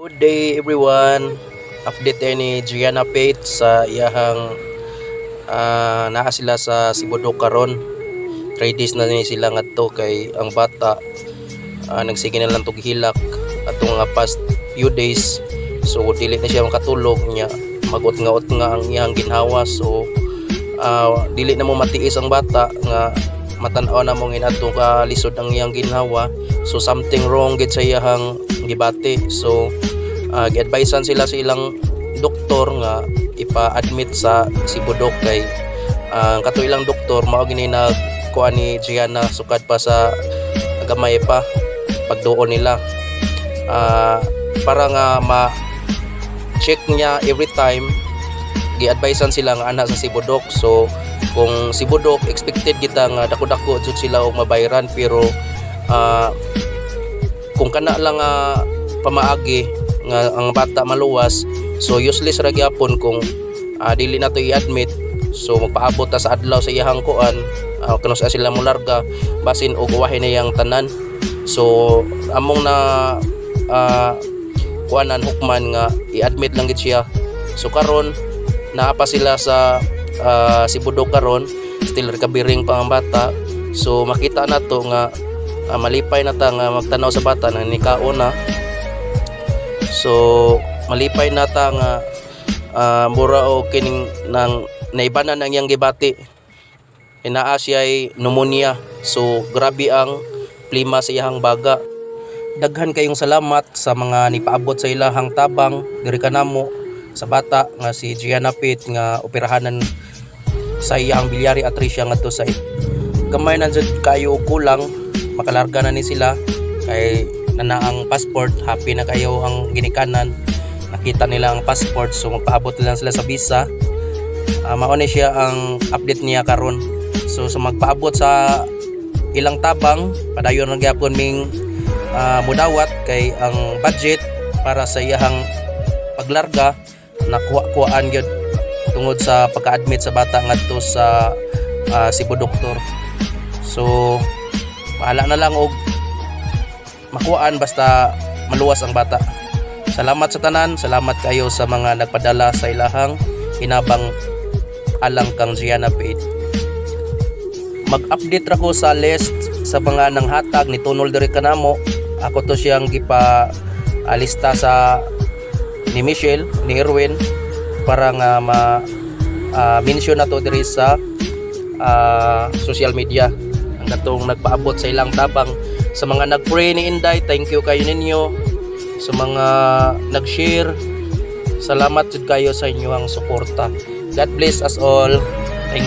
Good day, everyone. Update tayo ni Gianna Faith sa iyahang naa sila sa Cebu karon. 3 days na ni sila ngadto kay ang bata nagsige na lang tog hilak atong nga past few days. So dili na siya makatulog niya, magut-nga nga ang iyang ginhawa. So dili na mo matiis ang bata nga matan-aw na mo ngadto ka lisod ang iyang ginhawa. So something wrong gid sa iyahang gibati. So gi-advisean sila sa ilang doktor nga ipa-admit sa Cebu Doc kay ang kato ilang doktor mao gini nagkuan ni Gianna sukad pa sa gamay pa pagduol nila para nga ma check niya every time. Gi-advisean sila nga ana sa Cebu Doc. So kung Cebu Doc, expected kita nga dako-dako jud sila og mabayaran, pero kung kana lang nga pamaagi nga ang bata maluwas, so useless ra gyapon kung dili na to i-admit. So magpaabot ta sa adlaw sa iyahang kuan, kanus-a sila molarga, basin og uwahin na iyang tanan. So among na kuanan hukman nga i-admit lang gid siya. So karon naa pa sila sa Cebu Doc karon, still recovering pa ang bata. So makita na to nga malipay na ta nga magtanaw sa bata na nikaon na. So malipay na ta nga mura og kining nang naibanan ang iyang gibati. Inaa siya ay pneumonia, so grabe ang plima sa iyang baga. Daghan kayong salamat sa mga nipaabot sa ilahang tabang diri kanamo sa bata nga si Gianna Pitt nga operahanan sa iyang biliary atresia ngadto sa gamay na jud kayo og kulang, makalarga na ni sila kay nana ang passport. Happy na kayo ang ginikanan, nakita nila ang passport. So magpaabot na lang sila sa visa. Mao ni siya ang update niya karon. So sa magpaabot sa ilang tabang, padayon ra gyapon ming mudawat kay ang budget para sa iyahang paglarga nakuha-kuhaan gyud tungod sa pagka-admit sa bata ngadto sa Cebu Doctor. So bahala na lang og makuhaan, basta maluwas ang bata. Salamat sa tanan, salamat kayo sa mga nagpadala sa ilahang hinabang alang kang Gianna Faith. Mag-update ra ko sa list sa mga nanghatag ni tunol diri kanamo. Ako to siyang gipa alista sa ni Michelle, ni Erwin para nga ma mention na to diri sa social media ang katong nagpaabot sa ilang tabang. Sa mga nag-pray ni Inday, thank you kayo ninyo. Sa mga nag-share, salamat jud kayo sa inyong suporta. God bless us all.